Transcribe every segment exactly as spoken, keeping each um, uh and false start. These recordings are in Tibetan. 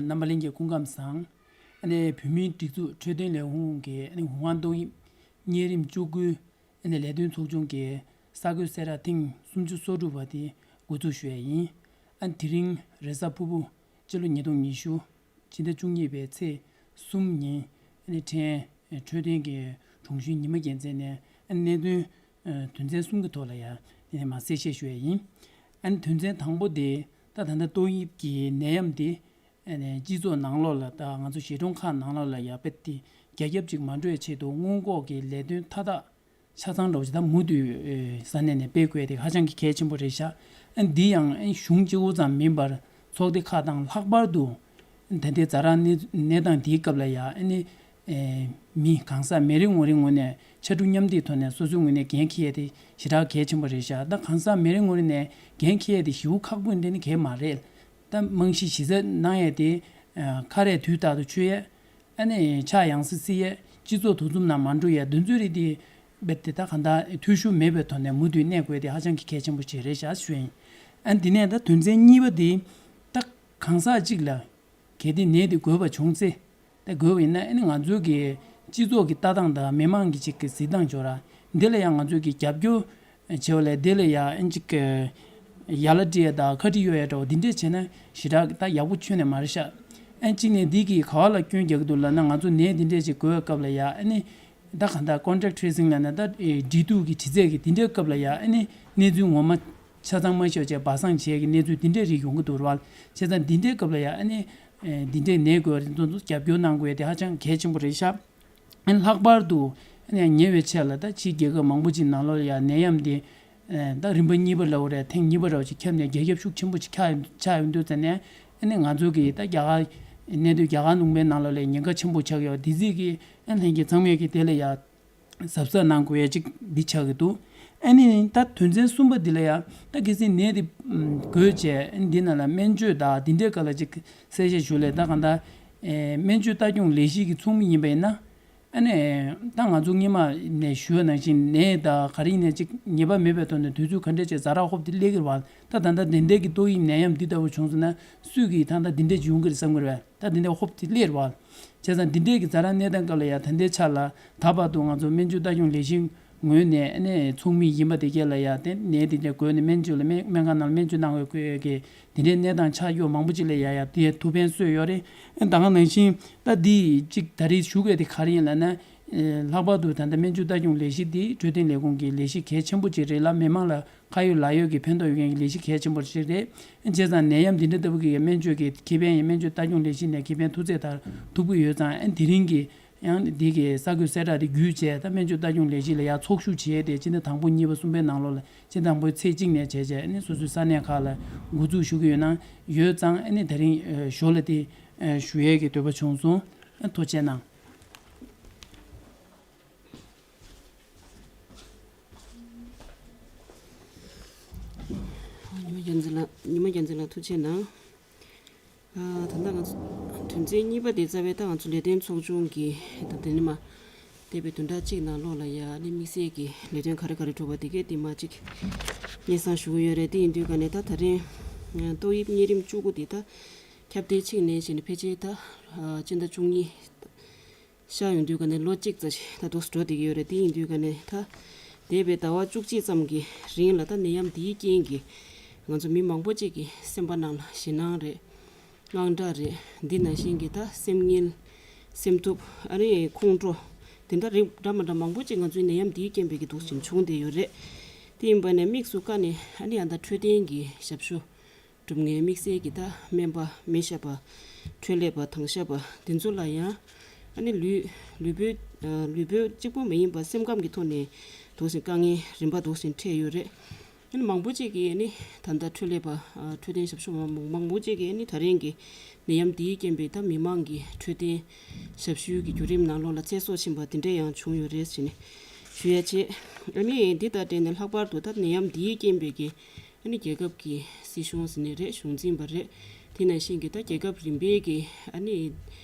རྣམ་པ་ལྷན་རྒྱས་སྐུ་ཁམས་བཟང་། ཨ་ནི་བོད་མིའི་སྒྲིག་འཛུགས་འཕྲོད་བསྟེན་ལས་ཁུངས་ཀྱི་ཨ་ནི་ཝུ་ཧན་ཏོག་དབྱིབས་གཉན་རིམས་བཅུ་དགུའི་ཨ་ནི་ལས་དོན་ཚོགས་ཆུང་གི་གསར་འགོད་གསལ་བསྒྲགས་ཐེངས་སུམ་ཅུ་སོ་དྲུག་པ་དེ་འགོ་འཛུགས་ཞུ་ཡས་ཡིན། ཨ་ནི་དེ་རིང་རེས་གཟའ་ཕུར་བུ་སྤྱི་ལོ་ཉིས་སྟོང་ཉི་ཤུ་ཕྱི་ཟླ་བཅུ་གཉིས་པའི་ཚེས་གསུམ་ཉིན་ཨ་ནི་ཕྲན་འཕྲོད་བསྟེན་གྱི་དྲུང་ཆེའི་ཉི་མ་རྒྱལ་མཚན་ནས་ཨ་ནི་གནད་དོན་དོན་ཚན་གསུམ་གྱི་ཐོག་ལ་ཡང་དེ་ནས་མར་གསལ་བཤད་ཞུ་ཡས་ཡིན། ཨ་ནི་དོན་ཚན་དང་པོ་དེ་ད་ད་ལྟ་ཏོག་དབྱིབས་ཀྱི་ནད་ཡམས་དེ་ཨ་ནི་སྤྱི་ཚོགས་ནང་ལོགས་ལ་ད་ང་ཚོ་གཞིས་གྲོང་ཁག་ནང་ལོགས་ལ་ཡང་དཔེ་དེ་རྒྱ་ཁྱབ་ཅིག་མ་འགྲོ་བའི་ཆེད་དུ་སྔོན་འགོག་གི་ལས་དོན་མཐའ་དག་ཆ་ཚང་འདྲ་བོ་ཅིག་ད་མུ་མཐུད་ས་གནས་ནས་སྤེལ་དགོས་དེ་ཧ་ཅང་གི་གལ་ཆེན་པོ་རེད་ཤག་ཨ་ནི་འདི་ཡང་ཨ་ནི་གཞུང་གཅིག་པོ་ཙམ་མིན་པར་ཚོགས་སྡེ་ཁག་དང་ལྷག་པར་དུ་ད་ལྟའི་ཛ་དྲག་གནས་གནས་སྟངས་འདིའི་སྐབས་ལ་ཡང་ཨ་ནི་ཨེ་མི་གང་ཟག་མི་རེ་ངོ་རེའི་ངོས་ནས་ཕྱར་གྲུ་མཉམ་འདེགས་ཐོག་ནས་སོ་སོའི་ངོས་ནས་འགན་འཁྱེར་ཡས་དེ་ཞེ་དྲག་གལ་ཆེན་པོ་རེད་ཤག་ད་གང་ཟག་མི་རེ་ངོ་རེ་ནས་འགན་འཁྱེར་ཡས་དེ་ཞེ་པོ་ཁག་པོ་འདི་ནི་གལ་མ་རེད། ད་རྨང་གཞི་གཞི་རྩ་གནང་ཡས་དེ་ཨ་ཁ་རས་དུས་རྟག་ཏུ་མཆོད་ཡས། ཨ་ནི་ཕྱག་ཡང་སེ་བསིལ་ཡས། སྤྱི་ཚོགས་དུས་མཚམས་ནང་མ་འགྲོ་ཡས། འདི་ཚོའི་རིགས་དེ་རྦད་དེ་ད་གང་ལྟར་འཐུས་ཤོར་མེད་པའི་ཐོག་ནས་མུ་མཐུད་གནས་དགོས་དེ་ཧ་ཅང་གི་གལ་ཆེན་པོ་ཅིག་རེད་ཤག་ཞུ་ཡིན། ཨ་ནི་དེ་ནས་ད་དོན་ཚན་གཉིས་པ་དེ་ད་གང་ཟག་གཅིག་ལ་གལ་ཏེ་ནད་དེ་འགོས་པ་བྱུང་ཚེ། ད་འགོས་པ་ཡིན་ན་ཨ་ནི་ང་ཚོའི་གི་སྤྱི་ཚོགས་ཀྱི་ལྟ་སྟངས་དང་མི་མང་གི་ཅིག་གི་གཟིགས་སྟངས་ཅིག་ཡོད་ར། འདི་ལ་ཡང་ང་ཚོའི་གི་རྒྱབ་སྐྱོར་བྱེད་པ་ལས་འདི་ལ་ཡང་ཨ་ནི་ཅིག་གི་ཡ་ལ་སྤྲད་ཡ་དང་ཁ་ཁྲིད་གཡོག་ཡ་འདྲ་བོ་འདི་འདྲས་བྱས་ན་ཞེ་དྲག་ད་ཡག་པོ་ཁྱོན་ནས་མ་རེད་ཤག་ཨ་ནི་གཅིག་ནས་འདི་གི་ག་བ་ལ་སྐྱོན་རྒྱག་གི་འདུག་ལབ་ན། ང་ཚོ་ནད་འདི་འདྲས་ཅིག་འགོས་པའི་སྐབས་ལ་ཡང་ཨ་ནི་ད་གང་ལྟར་contact tracing་ལབ་ན་ད་འབྲེལ་གཏུག་གི་དྲི་རྩད་ཀྱི་འདི་འདྲའི་སྐབས་ལ་ཡང་ཨ་ནི་གནས་ཚུལ་ངོ་མ་ཆ་ཚང་མ་ཤོད་བྱས་སྦ་གསང་བྱེད་ཀྱི་གནས་ཚུལ་འདི་འདྲའི་རིགས་ཡོང་གི་འདུག་ར། བྱས་ཙང་འདི་འདྲའི་སྐབས་ལ་ཡང་ཨ་ནི་འདི་འདྲའི་ནད་འགོས་པ་དེ་ཚོ་རྒྱབ་སྐྱོར་གནང་དགོས་དེ་ཧ་ཅང་གལ་ཆེན་པོ་རེད་ཤག་ཨ་ནི་ལྷག་པར་དུ་ཨ་ནི་ཉེ་བའི་ཆར་ལ་ད་ཕྱིའི་རྒྱལ་ཁབ་མང་པོ་ཅིག་ནང་ལོགས་ལ་ཡང་ནད་ཡམས་འདི་ཨ་ད་རིམ་པ་གཉིས་པ་ལབ་དགོས་རེད། ཐེངས་གཉིས་པ་འདྲ་བོ་ཅིག་ཁྱབ་ནས་རྒྱ་ཁྱབ་ཤུགས་ཆེན་པོ་ཅིག་ཆགས་ཆགས་ཡོང་དུས་ཙམ་ནས་ཨ་ནི་ང་ཚོ་གི་ད་རྒྱ་གར་གནས་སྡོད་རྒྱ་གར་ལུང་པའི་ནང་ལོགས་ལ་ཉེན་ཁ་ཆེན་པོ་ཆགས་ཡོད། དེ་རྩིས་ཀྱི་ཨ་ལྷན་རྒྱས་ཚང་མས་ཀྱི་དེ་ལ་ཡང་གཟབ་གཟབ་གནང་དགོས་ཡ་གཅིག་འདི་ཆགས་ཀྱི་འདུག་ཨ་ནི་ད་དོན་ཚན་གསུམ་པ་འདི་ལ་ཡང་ད་གལ་སྲིད་ནད་འདི་འགོས་བྱས་ཨ་ནི་འདི་ནང་ལ་སྨན་བཅོས་དང་འདི་འདྲའི་སྐོར་ལ་གཅིག་གསལ་བཤད་ཞུ་ལས། ད་གང་ལྟར་ཨེ་སྨན་བཅོས་ལྟ་སྐྱོང་ལས་གཞི་གི་ཚོགས་མི་ཡིན་པ་ཡིན་ན་ཨ་ནི་ད་ང་ཚོ་སྔོན་མ་ནས་ཞུ་བ་ནང་བཞིན་ནད་དང་ག་རེ་ཡིན་ནའི་གཅིག་ཉེས་པ་མེད་པའི་ཐོག་ནས་དུས་ཚོད་ག་འདྲས་ཅིག་ཛ་དྲག་ཧོབ་སྟེ་སླེབས་ཀྱི་རེད་བ། ད་ད་ལྟ་དེ་འདྲའི་གི་ཏོག་དབྱིབས་ནད་ཡམས་འདི་ལྟ་བུ་བྱུང་སོང་ན་སུས་ཀྱིས་ད་ལྟ་འདི་འདྲས་ཅིག་ཡོང་གི་རེད་བསམ་གྱི་རེད་བ། ད་འདི་འདྲ་ཧོབ་སྟེ་སླེབས་རེད་བ། བྱས་ཙང་འདི་འདྲའི་གི་ཛ་དྲག་གནས་སྟངས་སྐབས་ལ་ཡང་ད་ལྟའི་ཆ་ལ་ད་བར་དུ་ང་ཚོ་སྨན་བཅོས་ལྟ་སྐྱོང་ལས་གཞི་ངོས་ནས་ཨ་ནི་ཚོགས་མི་ཡིན་པ་དེ་གས་ལ་ཡང་དེ་ནད་འདི་འདྲ་འགོས་ནས་སྨན་བཅོས་ལ་སྨན་སྨན་ཁང་ནང་ལ་སྨན་བཅོས་གནང་དགོས་ཀྱི་དེ་འདྲའི་གནས་སྟངས་ཆགས་ཡོད། མང་པོ་ཅིག་ལ་ཡང་ཡང་དེ་ཐུགས་ཕན་གསོས་ཡོད་རེད། ཨ་ད་ག་ནང་བཞིན་ད་འདི་གཅིག་ད་རེས་ཞུ་དགོས་དེ་ག་རེ་ཡིན་ལབ་ན། ལྷག་པར་དུ་ད་ལྟ་སྨན་བཅོས་ལྟ་སྐྱོང་ལས་གཞི་འདི་འཕྲོད་བསྟེན་ལས་ཁུངས་ཀྱི་ལས་གཞི་གལ་ཆེན་པོ་ཅིག་རེད་ལ། མི་མང་ལ་ཁ་ཡོད་ལག་ཡོད་ཀྱི་ཕན་ཐོགས་ཡོད་མཁན་གྱི་ལས་གཞི་གལ་ཆེན་པོ་ཞིག་རེད། བྱས་ཙང་ནད་ཡམས་འདི་འདྲ་ལྟ་བུ་གི་སྨན་བཅོས་ཀྱི་ཁེ་ཕན་ཡིན། སྨན་བཅོས་ལྟ་སྐྱོང་ལས་གཞི་ནས་ཁེ་ཕན་ཐོབ་ཚད་དང་ཐོབ་ཀྱི་ཡོད་ཙང་། ཨ་དེ་རིང་གི་ཡང་འདི་གི་གསར་འགོད་གསལ་བསྒྲགས་དེ་བརྒྱུད་བྱས་ད་སྨན་བཅོས་ལྟ་སྐྱོང་ལས་གཞི་ལ་ཡང་ཚོགས་ཞུགས་བྱས་ཏེ་སྤྱི་ཟླ་དང་པོ་གཉིས་པ་གསུམ་པའི་ནང་ལོགས་ལ་སྤྱི་ཟླ་དང་པོའི་ཚེས་གཅིག་ནས་བྱས་བྱས་ཨ་ནི་སོ་སོའི་ས་གནས་ཁག་ལ་འགོ་འཛུགས་ཞུ་གི་ཡོད་ན་ཡོད་ཙང་། ཨ་ནི་དེ་རིང་ཨ་ཞོར་ལ་དེ་ཨ་ཞུ་ཡས་ཀྱི་འདོད་པ་བྱུང་སོང་། ཨ་ཐུགས་རྗེ་གནང་། ཉི་མ་རྒྱལ་མཚན་ལགས། ཉི་མ་རྒྱལ་མཚན་ལགས་ཐུགས་རྗེ་གནང་། ཨ་ད་ལྟ་ང་ཚོ་དོན་ཚན་གཉིས་པ་དེ་རྩ་བའི་ད་ང་ཚོ་ལས་དོན་ཚོགས་ཆུང་གི་ད་དེ་ནི་མ་འདས་པའི་བདུན་ཕྲག་གཅིག་ནང་ལོགས་ལ་ཡ་ནི་དམིགས་བསལ་གྱི་ལས་དོན་ག་རེ་ག་རེ་གྲུབ་པ་དེ་གས་དེ་མ་གཅིག་སྙན་སེང་ཞུ་གི་ཡོད་རེད། དེ་ཡིན་དུས་ག་ནས་ད་ད་རིང་ཏོག་དབྱིབས་གཉན་རིམས་བཅུ་དགུ་དེ་ད་ཁྱབ་གདལ་ཕྱིན་ནས་བྱས་ནས་ཕལ་ཆེར་ད་ཨ་སྤྱི་ཟླ་བཅུ་གཉིས་ཤར་ཡོང་དུས་ག་ནས་ལོ་གཅིག་ཙམ་ཞིག་ད་དུ་འགྲོ་བསྡད་ཀྱི་ཡོད་རེད། དེ་ཡིན་དུས་ག་ནས་ད་འདས་པའི་ཟླ་བ་བཅུ་གཅིག་ཙམ་གྱི་རིང་ལ་ད་ནད་ཡམས་འདིའི་རྐྱེན་གྱིས་ང་ཚོ་མི་མང་པོ་ཅིག་གི་སེམས་པ་ནང་ལ་ཞེད་སྣང་རེད། དངངས་སྐྲག་རེད། འདི་ནང་བཞིན་གྱི་ད་སེམས་ངལ། སེམས་སྡུག་ཨ་ནི་ཁོང་ཁྲོ། དེ་འདྲ་རིགས་འདྲ་མི་འདྲ་མང་པོ་ཅིག་ང་ཚོའི་ནད་ཡམས་འདིའི་རྐྱེན་པས་ཀྱི་འདུག་ཅིང་བྱུང་བསྡད་ཡོད་རེད། དེ་ཡིན་པ་ནས་དམིགས་སུ་བཀར་ནས་ཨ་ནི་ཨ་ད་འཕྲོད་བསྟེན་གྱི་ཞབས་ཞུ་སྒྲུབ་མཁན་དམིགས་བསལ་གྱི་ད་སྨན་པ་སྨན་ཞབས་པ་འཕྲོད་ལས་པ་དྭང་ཞབས་པ་འདི་ཚོ་ལ་ཡང་ཨ་ནི་ལུས་ལུས་པོའི་ལུས་པོའི་གཅིག་པོ་མ་ཡིན་པར་སེམས་ཁམས་ཀྱི་ཐོག་ནས་འདུག་ཅིང་དཀའ་ངལ་རིམ་པ་འདུག་ཅིང་འཕྲད་ཡོད་རེད། ཨ་ནི་མང་པོ་ཅིག་གིས་ཨ་ནི་ད་ལྟ་འཕྲོད་ལས་པ་ཨ་འཕྲོད་བསྟེན་ཞབས་ཞུ་བ་མང་མང་པོ་ཅིག་གིས་ཨ་ནི་ད་རིང་གི་ནད་ཡམས་འདིའི་རྐྱེན་པས་ད་མི་མང་གི་འཕྲོད་བསྟེན་ཞབས་ཞུའི་གི་བརྒྱུད་རིམ་ནང་ལོགས་ལ་ཚེ་སྲོག་ཕྱིན་པ་དེ་འདྲ་ཡང་བྱུང་ཡོད་རེད་ཟེར་ནས་ཞུ་ཡ་བྱས། ཨ་ནི་འདི་དང་འབྲེལ་ནས་ལྷག་པར་དུ་ད་ནད་ཡམས་འདིའི་རྐྱེན་པས་ཀྱི་ཨ་ནི་རྒྱལ་ཁབ་ཀྱི་སྲིད་གཞུང་ཟེར་ནས་རེད། གཞུང་འཛིན་པ་རེད། དེ་ནང་བཞིན་གྱི་ད་རྒྱལ་ཁབ་རིམ་པའི་གི་ཨ་ནི་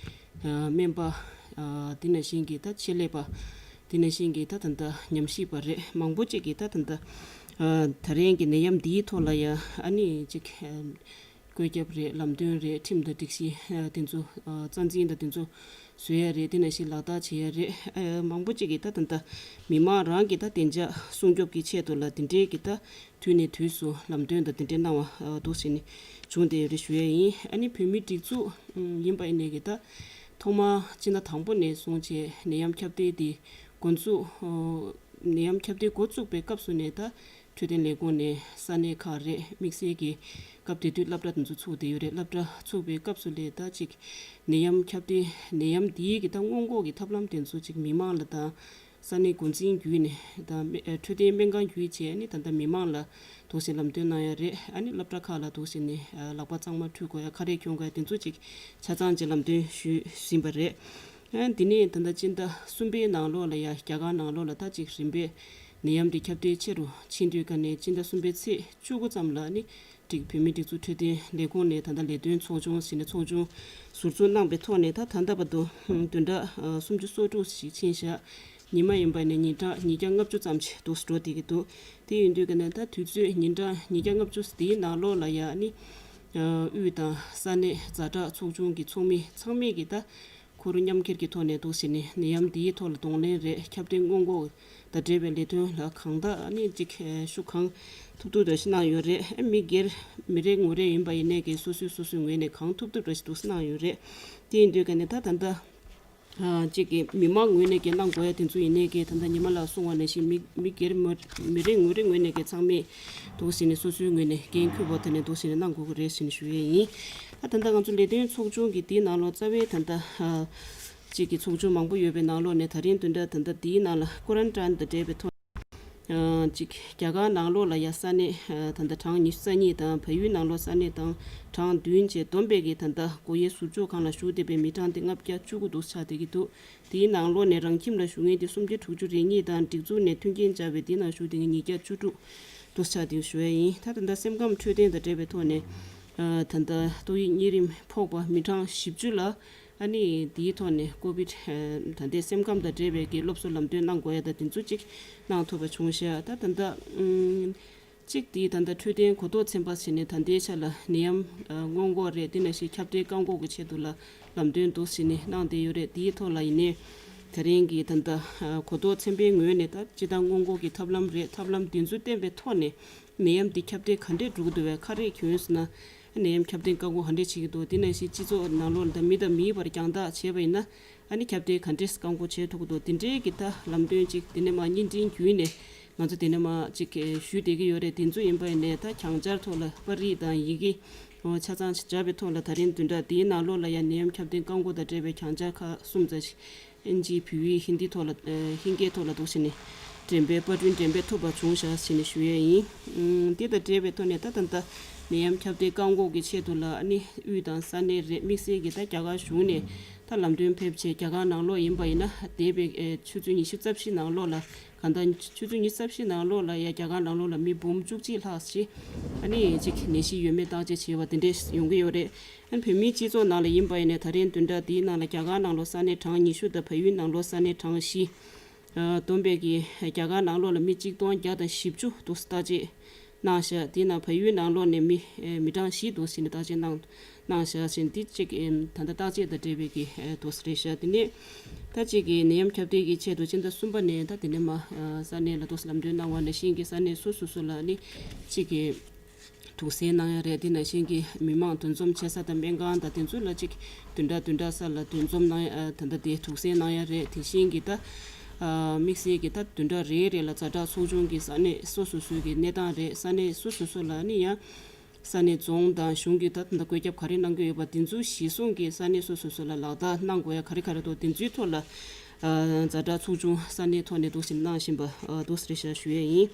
ཨ་སྨན་པ། ཨ་དེ་ནང་བཞིན་གྱི་ད་ཆེད་ལས་པ། དེ་ནང་བཞིན་གྱི་ད་ད་ལྟ་ཉམས་ཞིབ་པ་རེད། མང་པོ་ཅིག་གིས་ད་ད་ལྟ་ཨ་ད་རིང་གི་ནད་ཡམས་འདིའི་ཐོག་ལ་ཡ་ཨ་ནི་ཅིག་ཨ་ བཀོད་ཁྱབ་རེད། ལམ་སྟོན་རེད། ཁྲིམས་དང་སྒྲིག་གཞི་དེ་ཚོ་རྩ་འཛིན་དང་དེ་ཚོ་བཟོ་ཡ་རེད། དེ་ནང་བཞིན་ལག་བསྟར་བྱེད་ཡ་རེད། མང་པོ་ཅིག་གིས་ད་ད་ལྟ་མི་མང་རང་གི་ད་བདེ་འཇགས་སྲུང་སྐྱོབ་ཀྱི་ཆེད་དུ་ལ་དེ་འདྲའི་གི་ད་དུས་ནས་དུས་སུ་ལམ་སྟོན་དང་དེ་འདྲའི་གནང་བ་འདུག་ཟེར་ནས་བྱུང་བསྡད་ཡོད་རེད་ཞུ་ཡ་ཡིན། ཨ་ནི་བོད་མིའི་སྒྲིག་འཛུགས་ཡིན་པ་ཡིན་ནའི་གི་ད་ཐོག་མར་སྤྱི་ཟླ་དང་པོ་ནས་བཟུང་བྱས་ནད་ཡམས་ཁྱབ་གདལ་དེ་འགོ་འཛུགས་ནད་ཡམས་ཁྱབ་གདལ་འགོ་བཙུགས་པའི་སྐབས་སུ་ནས་ད་འཕྲོད་བསྟེན་ལས་ཁུངས་ནས་ས་གནས་ཁག་རེད། དམིགས་བསལ་གྱི་སྐབས་དེ་དུས་སློབ་གྲྭ་དེ་ཚོ་ཚུགས་བསྡད་ཡོད་རེད། སློབ་གྲྭ་ཚུགས་པའི་སྐབས་སུ་ལས་ད་ཅིག་ནད་ཡམས་ཁྱབ་གདལ་ནད་ཡམས་འདིའི་གི་ད་སྔོན་འགོག་གི་ཐབས་ལམ་དེ་ཚོ་ཅིག་མི་མང་ལ་དང་ས་གནས་འགོ་འཛིན་བརྒྱུད་ནས་དང་འཕྲོད་བསྟེན་སྨན་ཁང་བརྒྱུད་བྱས་ནི་ད་ལྟ་མི་མང་ལ་འདུག་སེ་ལམ་སྟོན་གནང་ཡ་རེད། ཨ་ནི་སློབ་གྲྭ་ཁག་ལ་འདུག་སེ་ནི་ལག་པ་གཙང་མ་འཁྲུད་དགོས་ཡ་ཁ་རས་གྱོན་དགོས་ཡ་དེ་ཚོ་ཅིག་ཆ་ཚང་ཅིག་ལམ་སྟོན་ཞུས་ཟིན་པ་རེད། ཨ་འདི་ནས་ད་ལྟ་སྤྱི་ཟླ་གསུམ་པའི་ནང་ལོགས་ལ་ཡ་རྒྱ་གར་ནང་ལོགས་ལ་ད་ཅིག་རིམ་པས་ནད་ཡམས་འདི་ཁྱབ་གདལ་ཆེ་རུ་ཕྱིན་དུས་ཀ་ནས་སྤྱི་ཟླ་གསུམ་པའི་ཚེས་བཅུ་དགུ་ཙམ་ལ་ནི་སྒྲིག་བོད་མིའི་སྒྲིག་འཛུགས་འཕྲོད་བསྟེན་ལས་ཁུངས་ནས་ད་ལྟ་ལས་དོན་ཚོགས་ཆུང་ཟེར་ནས་ཚོགས་ཆུང་ཟུར་འཛུགས་གནང་པའི་ཐོག་ནས་ད་ད་ལྟ་བར་དུ་བདུན་ཕྲག་སུམ་ཅུ་སོ་དྲུག་ཞིག་ཕྱིན་བཞག་ཉི་མ་ཡིན་པ་ནས་ཉིན་གྲངས་ཉིས་བརྒྱ་ལྔ་བཅུ་ཙམ་ཞིག་འདུག་འགྲོ་བསྡད་ཀྱི་འདུག་དེ་ཡིན་དུས་ཀ་ནས་ད་དུས་ཚོད་ཉིན་གྲངས་ཉིས་བརྒྱ་ལྔ་བཅུ་དེའི་ནང་ལོགས་ལ་ཡ་ནི་དབུས་དང་ས་གནས་ཛ་དྲག་ཚོགས་ཆུང་གི་ཚོགས་མི་ཚང་མས་ཀྱི་ད་ཁོར་མཉམ་འཁྱེར་གྱི་ཐོག་ནས་འདུག་ཟེར་ནས་ནད་ཡམས་འདིའི་ཐོག་ལ་གདོང་ལེན་རེད། ཁྱབ་གདལ་སྔོན་འགོག་དང་འབྲེལ་བའི་ལས་དོན་ལ་གང་དག་ཨ་ནི་ཅིག་ཤུགས་གང་ཐུབ་ཐུབ་འདྲ་ཞིག་གནང་ཡོད་རེད། མི་སྒེར་མི་རེ་ངོ་རེ་ཡིན་པ་ཡིན་ནའི་གི་སོ་སོའི་སོ་སོའི་ངོས་ནས་གང་ཐུབ་ཐུབ་འདྲ་ཞིག་འདུག་སེ་གནང་ཡོད་རེད། དེ་ཡིན་དུས་ཀ་ནས་ད་ད་ལྟ་ཅིག་གི་མི་མང་ངོས་ནས་ཀྱི་གནང་དགོས་ཡ་དེ་ཚོ་ཡིན་ནའི་ཀྱི་ད་ལྟ་ཉི་མ་ལགས་གསུངས་པ་ནང་བཞིན་མི་མི་སྒེར་མི་མི་རེ་ངོ་རེ་ངོས་ནས་ཀྱི་ཚང་མས་འདུག་ཟེར་ནས་སོ་སོའི་ངོས་ནས་འགན་འཁུར་བ་དེ་ནས་འདུག་ཟེར་ནས་གནང་དགོས་ཀྱི་རེད་ཟེར་ནས་ཞུ་ཡས་ཡིན། ད་ད་ལྟ་ང་ཚོ་ལས་དོན་ཚོགས་ཆུང་གི་དེའི་ནང་ལོགས་རྩ་བའི་ད་ལྟ་ཅིག་གི་ཚོགས་ཆུང་མང་པོ་ཡོད་པའི་ནང་ལོགས་ནས་ད་རིང་བདུན་ཕྲག་ད་ལྟ་དེའི་ནང་ལ་ཀོ་རན་ཊིན་དང་འབྲེལ་བའི་ཐོག་ཅིག་རྒྱ་གར་ནང་ལོགས་ལ་ཡ་ས་གནས་ད་ལྟ་གྲངས་ཉི་ཤུ་རྩ་གཉིས་དང་བལ་ཡུལ་ནང་ལོགས་ས་གནས་དང་གྲངས་བདུན་བཅས་བསྡོམས་པས་ཀྱི་ད་ལྟ་སྒོ་དབྱེ་ཟུར་འཇོག་ཁང་ལ་བཞུགས་བསྡད་པའི་མི་གྲངས་དེ་ལྔ་བརྒྱ་བཅུ་དགུ་འདུག་ཆགས་བསྡད་ཀྱི་འདུག་དེའི་ནང་ལོགས་ནས་རང་ཁྱིམ་ལ་བཞུགས་མཁན་དེ་སུམ་བརྒྱ་དྲུག་ཅུ་རེ་གཉིས་དང་སྒྲིག་འཛུགས་ནས་མཐུན་རྐྱེན་སྦྱར་བའི་དེའི་ནང་བཞུགས་བསྡད་མཁན་ཉིས་བརྒྱ་བཅུ་དྲུག་འདུག་ཆགས་བསྡད་ཞུ་ཡས་ཡིན། ད་ད་ལྟ་སེམས་ཁམས་འཕྲོད་བསྟེན་དང་འབྲེལ་བའི་ཐོག་ནས་ད་ལྟ་ཏོག་དབྱིབས་གཉན་རིམས་ཕོག་པ་མི་གྲངས་བཞི་བཅུ་ལ་ཨ་ནི་དེའི་ཐོག་ནས་ཀོ་བིད་ད་ལྟའི་སེམས་ཁམས་དང་འབྲེལ་བའི་གི་སློབ་གསོ་ལམ་སྟོན་གནང་དགོས་ཡ་ད་དེ་ཚོ་ཅིག་གནང་ཐུབ་པ་བྱུང་ཤག་ད་ད་ལྟ་གཅིག་དེ་ད་ལྟ་འཕྲོད་བསྟེན་གོ་རྟོགས་ཚན་པ་ཟེར་ནས་ད་ལྟའི་ཆ་ལ་ནད་ཡམས་སྔོན་འགོག་རེད། དེ་ནང་བཞིན་ཁྱབ་གདལ་བཀག་འགོག་གི་ཆེད་དུ་ལ་ལམ་སྟོན་འདུག་ཟེར་ནས་གནང་བསྡད་ཡོད་རེད། དེའི་ཐོག་ལ་ཡིན་ནའི་ད་རིང་གི་ད་ལྟ་གོ་རྟོགས་ཚན་པའི་ངོས་ནས་ད་སྤྱི་བཏང་སྔོན་འགོག་གི་ཐབས་ལམ་རེད། ཐབས་ལམ་དེ་ཚོ་བསྟེན་པའི་ཐོག་ནས་ནད་ཡམས་འདི་ཁྱབ་གདལ་ག་འདྲས་འགྲོ་གི་འདུག་བས་ཁ་རས་གྱོན་སོང་ན་ནད་ཡམས་ཁྱབ་གདལ་བཀག་འགོག་ག་འདྲས་བྱེད་ཀྱི་འདུག་དེ་ནང་བཞིན་སྤྱི་ཚོགས་ནང་ལོགས་ལ་ད་མི་དང་མིའི་བར་རྒྱང་ཐག་བྱས་པ་ཡིན་ན་ཨ་ནི་ཁྱབ་གདལ་ག་འདྲས་བཀག་འགོག་བྱེད་ཐུབ་ཀྱི་འདུག་དེ་འདྲའི་གི་ད་ལམ་སྟོན་ཅིག་དེ་ནས་མ་བརྙན་འཕྲིན་བརྒྱུད་ནས་ང་ཚོ་དེ་ནས་མ་ཅིག་ཞུས་བསྡད་ཀྱི་ཡོད་རེད། དེ་ཚོ་ཡིན་པ་ཡིན་ནའི་ད་གྱང་སྦྱར་ཐོག་ལ་པར་རིས་དང་ཡི་གེ་ཆ་ཚང་སྦྱར་བའི་ཐོག་ལ་ད་རིང་བདུན་ཕྲག་དེའི་ནང་ལོགས་ལ་ཡང་ནད་ཡམས་ཁྱབ་གདལ་བཀག་འགོག་དང་འབྲེལ་བའི་གྱང་སྦྱར་ཁག་གསུམ་ཙམ་ཞིག་ཨིན་ཇི་བོད་ཡིག་ཧིན་དི་ཐོག་ལ་ཨ་ཧིན་སྐད་ཐོག་ལ་འདུག་ཟེར་ནས་འགྲེམས་སྤེལ་པར་སྐྲུན་འགྲེམས་སྤེལ་ཐུབ་པ་བྱུང་བཞག་ཟེར་ནས་ཞུ་ཡས་ཡིན། ཨུམ། དེ་དང་འབྲེལ་བའི་ཐོག་ནས་ད་ད་ལྟ་ནད་ཡམས་ཁྱབ་གདལ་བཀག་འགོག་གི་ཆེད་དུ་ལ་ཨ་ནི་དབུས་དང་ས་གནས་རེད། དམིགས་བསལ་གྱི་ད་རྒྱ་གར་གཞུང་ནས་ད་ལམ་སྟོན་ཕེབས་བྱས་རྒྱ་གར་ནང་ལོགས་ཡིན་པ་ཡིན་ན་འདས་པའི་ཨེ་ཆུ་ཚོད་ཉི་ཤུ་རྩ་བཞི་ནང་ལོགས་ལ་གང་ལྟར་ཆུ་ཚོད་ཉི་ཤུ་རྩ་བཞི་ནང་ལོགས་ལ་ཡ་རྒྱ་གར་ནང་ལོགས་ལ་མི་འབུམ་བཅུ་གཅིག་ལྷག་ཞིག་ཨ་ནི་ཅིག་ནད་གཞི་ཡོད་མེད་བརྟག་དཔྱད་བྱས་པ་དེ་འདྲས་ཡོང་གི་ཡོད་རེད། ཨ་ནི་བོད་མིའི་སྤྱི་ཚོགས་ནང་ལ་ཡིན་པ་ཡིན་ནའི་ད་རིང་བདུན་ཕྲག་འདིའི་ནང་ལ་རྒྱ་གར་ནང་ལོགས་ས་གནས་གྲངས་ཉི་ཤུ་དང་བལ་ཡུལ་ནང་ལོགས་ས་གནས་གྲངས་བཞི། ཨ་བསྡོམས་པས་ཀྱི་རྒྱ་གར་ནང་ལོགས་ལ་མི་གཅིག་སྟོང་བརྒྱ་དང་བཞི་བཅུ་འདུག་བརྟག་དཔྱད་གནང་བཞག་དེ་ནང་བལ་ཡུལ་ནང་ལོགས་ནས་མི་ཨེ་མི་གྲངས་བཞི་འདུག་ཟེར་ནས་བརྟག་དཔྱད་གནང་གནང་བཞག་ཟེར་འདི་གཅིག་ཨེ་ད་ལྟ་བརྟག་དཔྱད་དང་འབྲེལ་བའི་གི་ཨེ་འདུག་རེད་བཞག་དེ་ནས་ད་གཅིག་གི་ནད་ཡམས་ཁྱབ་གདལ་གྱི་ཆེད་དུ་སྤྱི་ཟླ་གསུམ་པ་ནས་ད་དེ་ནས་མ་ཨ་ས་གནས་ལ་འདུག་ལམ་སྟོན་གནང་བ་ནང་བཞིན་གྱི་ས་གནས་སོ་སོ་སོ་ལ་ནི་གཅིག་གི་དུག་སེལ་གནང་ཡ་རེད། དེ་ནང་བཞིན་གྱི་མི་མང་འདུ་འཛོམས་བྱེད་ས་དང་སྨན་ཁང་དང་དེ་ཚོ་ལ་གཅིག་བདུན་ཕྲག་བདུན་ཕྲག་ས་ལ་འདུ་འཛོམས་གནང་ཡ་ཨ་ད་ལྟ་དེ་དུག་སེལ་གནང་ཡ་རེད། དེ་བཞིན་གྱི་ད་ཨ་དམིགས་བསལ་གྱི་ད་བདུན་ཕྲག་རེ་རེ་ལ་ཛ་དྲག་ཚོགས་ཆུང་གི་ས་གནས་སོ་སོ་སོའི་གི་གནས་སྟངས་རེད། ས་གནས་སོ་སོ་སོ་ལ་ནི་ཡང་ས་གནས་རྫོང་དང་གཞུང་གི་ད་ད་ལྟ་བཀོད་ཁྱབ་ག་རེ་གནང་གི་ཡོད་པ་དེ་ཚོ་གཞིར་བཟུང་གི་ས་གནས་སོ་སོ་སོ་ལ་ལག་བསྟར་གནང་དགོས་ཡ་ག་རེ་ག་རེ་འདུག་དེ་ཚོའི་ཐོག་ལ་ཛ་དྲག་ཚོགས་ཆུང་ས་གནས་ཐོག་ནས་འདུག་སེ་གནང་བཞིན་པ་འདུག་སེ་རེད་བཞག་ཞུ་ཡས་ཡིན།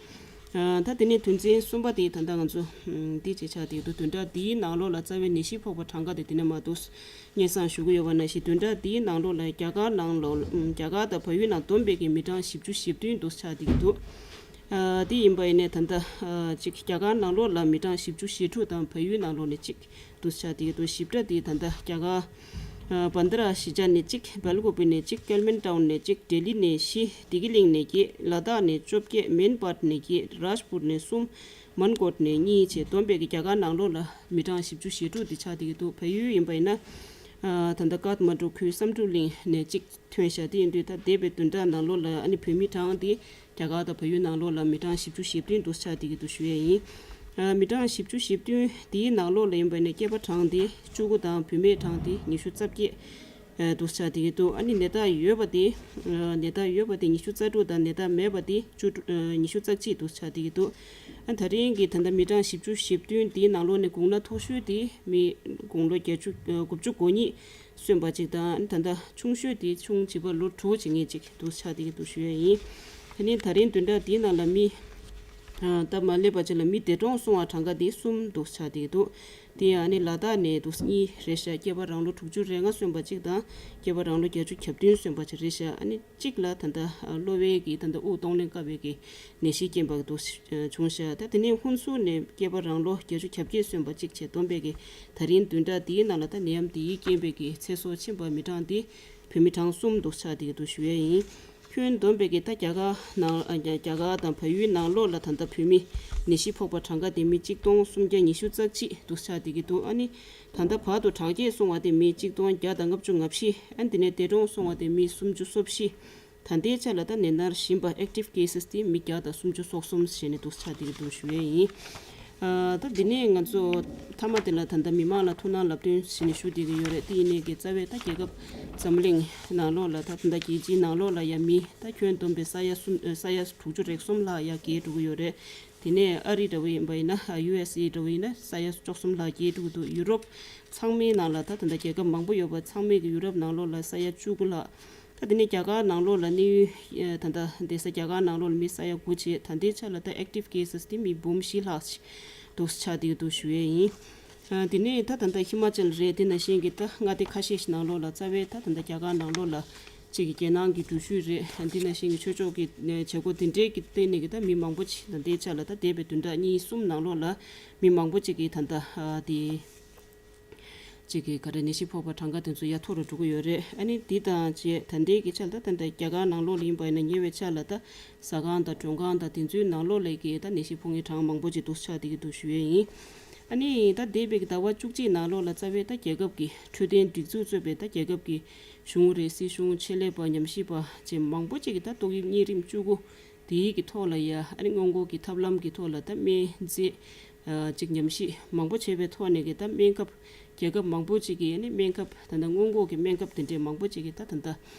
ད་དེ་ནས་དོན་ཚན་གསུམ་པ་དེ་ད་ལྟ་ང་ཚོ་འདི་བྱེད་ཆགས་དེ་འདུག་བདུན་ཕྲག་འདིའི་ནང་ལོགས་ལ་རྩ་བའི་ནད་གཞི་ཕོག་པ་གྲངས་ཀ་དེ་དེ་ནས་མ་འདུག་སྙན་སེང་ཞུ་གི་ཡོད་པ་ནང་བཞིན་བདུན་ཕྲག་འདིའི་ནང་ལོགས་ལ་རྒྱ་གར་ནང་ལོགས་རྒྱ་གར་དང་བལ་ཡུལ་ནང་བསྡོམས་པའི་གི་མི་གྲངས་བཞི་བཅུ་ཞེ་བདུན་འདུག་ཆགས་བསྡད་ཀྱི་འདུག་དེ་ཡིན་པ་ཡིན་ནའི་ད་ལྟ་གཅིག་རྒྱ་གར་ནང་ལོགས་ལ་མི་གྲངས་བཞི་བཅུ་ཞེ་དྲུག་དང་བལ་ཡུལ་ནང་ལོགས་ནས་གཅིག་འདུག་ཆགས་བསྡད་ཀྱི་འདུག་བཞི་ཕྲ་དེ་ད་ལྟ་རྒྱ་གར་བན་དི་ར་ཤི་ཇ་ནས་གཅིག་བལ་ཀོ་པི་ནས་གཅིག་ཀལ་མན་ཊའུན་ནས་གཅིག་ལྡི་ལི་ནས་བཞི། བདེ་སྐྱིད་གླིང་ནས་བརྒྱད། ལ་དྭགས་ནས་བཅོ་བརྒྱད། མེན་པཱར་ནས་བརྒྱད། རཱཇ་པུར་ནས་གསུམ། མོན་གྷོ་ནས་གཉིས་བྱས་བསྡོམས་པས་ཀྱི་རྒྱ་གར་ནང་ལོགས་ལ་མི་གྲངས་བཞི་བཅུ་ཞེ་དྲུག་དེ་ཆགས་བསྡད་ཀྱི་འདུག་བལ་ཡུལ་ཡིན་པ་ཡིན་ན། ཨ། ད་ལྟ་ཀཐ་མན་ཌུ་ཁུལ་བསམ་གྲུབ་གླིང་ནས་གཅིག་ཐོན་ཤག་དེ་ཡིན་དུས་ད་འདས་པའི་བདུན་ཕྲག་ནང་ལོགས་ལ་ཨ་ནི་བོད་མི་གྲངས་དེ་རྒྱ་གར་དང་བལ་ཡུལ་ནང་ལོགས་ལ་མི་གྲངས་བཞི་བཅུ་ཞེ་བདུན་དུ་ཆགས་བསྡད་ཀྱི་འདུག་ཞུ་ཡས་ཡིན། ཨ། མི་གྲངས་བཞི་བཅུ་ཞེ་བདུན་དེའི་ནང་ལོགས་ལ་ཡིན་པ་ཡིན་ན་སྐྱེས་པ་གྲངས་དེ་བཅུ་དགུ་དང་བུད་མེད་གྲངས་དེ་ཉི་ཤུ་རྩ་བརྒྱད། ཨ། དུ་ཆགས་བསྡད་ཀྱི་འདུག་ཨ་ནི་ནད་རྟགས་ཡོད་པ་དེ། ཨ། ནད་རྟགས་ཡོད་པ་དེ་ཉི་ཤུ་རྩ་དྲུག་དང་ནད་རྟགས་མེད་པ་དེ་བཅུ་དྲུག་ཨ། ཉི་ཤུ་རྩ་གཅིག་དུ་ཆགས་བསྡད་ཀྱི་འདུག་ཨ། ད་རིང་གི་ད་ལྟ་མི་གྲངས་བཞི་བཅུ་ཞེ་བདུན་དེའི་ནང་ལོགས་ནས་དགུང་ལོ་མཐོ་ཤོས་དེ་མི་དགུང་ལོ་བརྒྱད་ཅུ་ཨ། དགུ་བཅུ་གོ་གཉིས་སོན་པ་གཅིག་དང་ད་ལྟ་ཆུང་ཤོས་དེ་ཆུང་བྱིས་པ་ལོ་དྲུག་བྱེད་མཁན་གཅིག་དུ་ཆགས་བསྡད་ཀྱི་འདུག་ཞུ་ཡས་ཡིན། དེ་ནས་ད་རིང་བདུན་ཕྲག་དེའི་ནང་ལ་མི། ཨ། སྟབས་མ་ལེགས་པ་ཅིག་ལ་མི་འདས་གྲོངས་སོང་བ་གྲངས་ཀ་དེ་གསུམ་དུ་ཆགས་བསྡད་ཀྱི་འདུག་དེ་ཡང་ཨ་ནི་ལ་དྭགས་ནས་དུ་གཉིས་རེད་ཤག་སྐྱེས་པ་རང་ལོ་དྲུག་ཅུ་རེ་ལྔ་སོན་པ་གཅིག་དང་སྐྱེས་པ་རང་ལོ་བརྒྱད་ཅུ་གྱ་བདུན་སོན་པ་གཅིག་རེད་ཤག་ཨ་ནི་གཅིག་ལ་ད་ལྟ་གློ་བའི་གི་ད་ལྟ་དབུགས་གཏོང་ལེན་དཀའ་བའི་གི་ནད་གཞི་རྐྱེན་པ་དུ་བྱུང་ཤག་ད་དེ་ནས་ཧུན་སུར་ནས་སྐྱེས་པ་རང་ལོ་བརྒྱད་ཅུ་གྱ་བརྒྱད་སོན་པ་གཅིག་བྱས་བསྡོམས་པས་གི་ད་རིང་བདུན་ཕྲག་འདིའི་ནང་ལ་ད་ནད་ཡམས་འདིའི་རྐྱེན་པས་གི་ཚེ་སྲོག་ཕྱིན་པ་མི་གྲངས་འདི་བོད་མི་གྲངས་གསུམ་དུ་ཆགས་བསྡད་ཀྱི་འདུག་ཞུ་ཡས་ཡིན། ཁྱོན་བསྡོམས་པས་ཀྱི་ད་རྒྱ་གར་ནང་ཨ། རྒྱ་རྒྱ་གར་དང་བལ་ཡུལ་ནང་ལོགས་ལ་ད་ལྟ་བོད་མི་ནད་གཞི་ཕོག་པ་གྲངས་ཀ་དེ་མི་གཅིག་སྟོང་སུམ་བརྒྱ་ཉི་ཤུ་རྩ་གཅིག་དུ་ཆགས་བསྡད་ཀྱི་འདུག་ཨ་ནི་ད་ལྟ་བར་དུ་དྲག་སྐྱེད་སོང་བ་དེ་མི་གཅིག་སྟོང་བརྒྱ་དང་ལྔ་བཅུ་ང་བཞི། ཨ་ནི་དེ་ནས་འདས་གྲོངས་སོང་བ་དེ་མི་སུམ་ཅུ་སོ་བཞི། ད་ལྟའི་ཆ་ལ་ད་ནད་མནར་བཞིན་པ་active cases་དེ་མི་བརྒྱ་དང་སུམ་ཅུ་སོ་གསུམ་བྱས་ནས་འདུག་ཆགས་བསྡད་ཀྱི་འདུག་ཞུ་ཡས་ཡིན། ཨ། ད་འདི་ནས་ང་ཚོ་མཐའ་མ་དེ་ལ་ད་ལྟ་མི་མང་ལ་ཐུགས་སྣང་ལབ་སྟོན་ཞུས་ནས་ཞུ་བསྡད་ཀྱི་ཡོད་རེད། དེ་ཡིན་ནའི་གི་རྩ་བའི་ད་རྒྱལ་ཁབ་འཛམ་གླིང་ནང་ལོགས་ལ་ད་ད་ལྟ་རྒྱལ་སྤྱིའི་ནང་ལོགས་ལ་ཡ་མི་ད་ཁྱོན་བསྡོམས་པའི་ས་ཡ་གསུམ་ས་ཡ་དྲུག་ཅུ་རེ་གསུམ་ལྷག་ཡ་བརྒལ་འགྲོ་གི་ཡོད་རེད། དེ་ནས་ཨ་རི་འདྲ་བོ་ཡིན་པ་ཡིན་ན་ཡུ་ཨེས་ཨེ་འདྲ་བོ་ཡིན་ན་ས་ཡ་བཅུ་གསུམ་ལྷག་བརྒལ་འགྲོ་གི་འདུག་ཡུ་རོབ་ཚང་མའི་ནང་ལ་ད་ད་ལྟ་རྒྱལ་ཁབ་མང་པོ་ཡོད་པ་ཚང་མས་ཀྱི་ཡུ་རོབ་ནང་ལོགས་ལ་ས་ཡ་བཅུ་དགུ་ལྷག་ད་དེ་ནས་རྒྱ་གར་ནང་ལོགས་ལ་གནས་ཡུལ་ད་ལྟ་བསྡད་ས་རྒྱ་གར་ནང་ལོགས་ལ་མི་ས་ཡ་དགུ་བྱས། ད་ལྟའི་ཆ་ལ་ད་active cases་དེ་མི་འབུམ་བཞི་ལྷག་ཅིག་འདུག་ཆགས་བསྡད་ཀྱི་འདུག་ཞུ་ཡས་ཡིན། ཨ། དེ་ནས་ད་ད་ལྟ་ཧི་མ་ཅལ་རེད། དེ་ནང་བཞིན་གྱི་ད་མངའ་སྡེ་ཁ་ཤས་ཤིག་ནང་ལོགས་ལ་རྩ་བའི་ད་ད་ལྟ་རྒྱ་གར་ནང་ལོགས་ལ་གཅིག་གི་རྒྱལ་ནང་གི་འགྲུལ་བཞུད་རེད། དེ་ནང་བཞིན་གྱི་ཆོས་ཕྱོགས་ཀྱི་བྱེད་སྒོ་དེ་འདྲའི་གི་སྟེང་ནས་གི་ད་མི་མང་པོ་ཅིག་ད་ལྟའི་ཆ་ལ་ད་འདས་པའི་བདུན་ཕྲག་གཉིས་གསུམ་ནང་ལོགས་ལ་མི་མང་པོ་ཅིག་གིས་ད་ལྟ་ཨ། དེ་ཅིག་གི་ག་རེ་ནད་གཞི་ཕོག་པ་གྲངས་ཀ་དེ་ཚོ་ཡར་མཐོ་རུ་འགྲོ་གི་ཡོད་རེད། ཨ་ནི་འདི་དང་བཅས་ད་ལྟའི་གི་ཆ་ལ་ད་ད་ལྟ་རྒྱ་གར་ནང་ལོགས་ལ་ཡིན་པ་ཡིན་ན་ཉེ་བའི་ཆ་ལ་ད་ཟ་ཁང་དང་མགྲོན་ཁང་དང་དེ་ཚོའི་ནང་ལོགས་ལ་གི་ད་ནད་གཞི་ཕོག་མཁན་གྲངས་མང་པོ་ཅིག་འདུག་ཆགས་བསྡད་ཀྱི་འདུག་ཞུ་ཡས་ཡིན། ཨ་ནི་ད་འདས་པའི་གི་ཟླ་བ་བཅུ་གཅིག་ནང་ལོགས་ལ་རྩ་བའི་ད་རྒྱལ་ཁབ་ཀྱི་འཕྲོད་བསྟེན་སྒྲིག་འཛུགས་གཙོས་པའི་ད་རྒྱལ་ཁབ་ཀྱི་གཞུང་རེད། སྲིད་གཞུང་ཆེད་ལས་པ་ཉམས་ཞིབ་པ་བཅས་མང་པོ་ཅིག་གིས་ད་ཏོག་དབྱིབས་གཉན་རིམས་བཅུ་དགུ་དེའི་གི་ཐོག་ལ་ཡ་ཨ་ནི་སྔོན་འགོག་གི་ཐབས་ལམ་གི་ཐོག་ལ་ད་སྨན་རྫས་ཨ་ཅིག་ཉམས་ཞིབ་མང་པོ་བྱས་པའི་ཐོག་ནས་གི་ད་སྨན་ཁབ་རྒྱལ་ཁབ་མང་པོ་ཅིག་གིས་ཨ་ནི་སྨན་ཁབ་ད་ལྟ་སྔོན་འགོག་གི་སྨན་ཁབ་དེ་འདྲས་མང་པོ་ཅིག་གིས་ད་ད་ལྟ་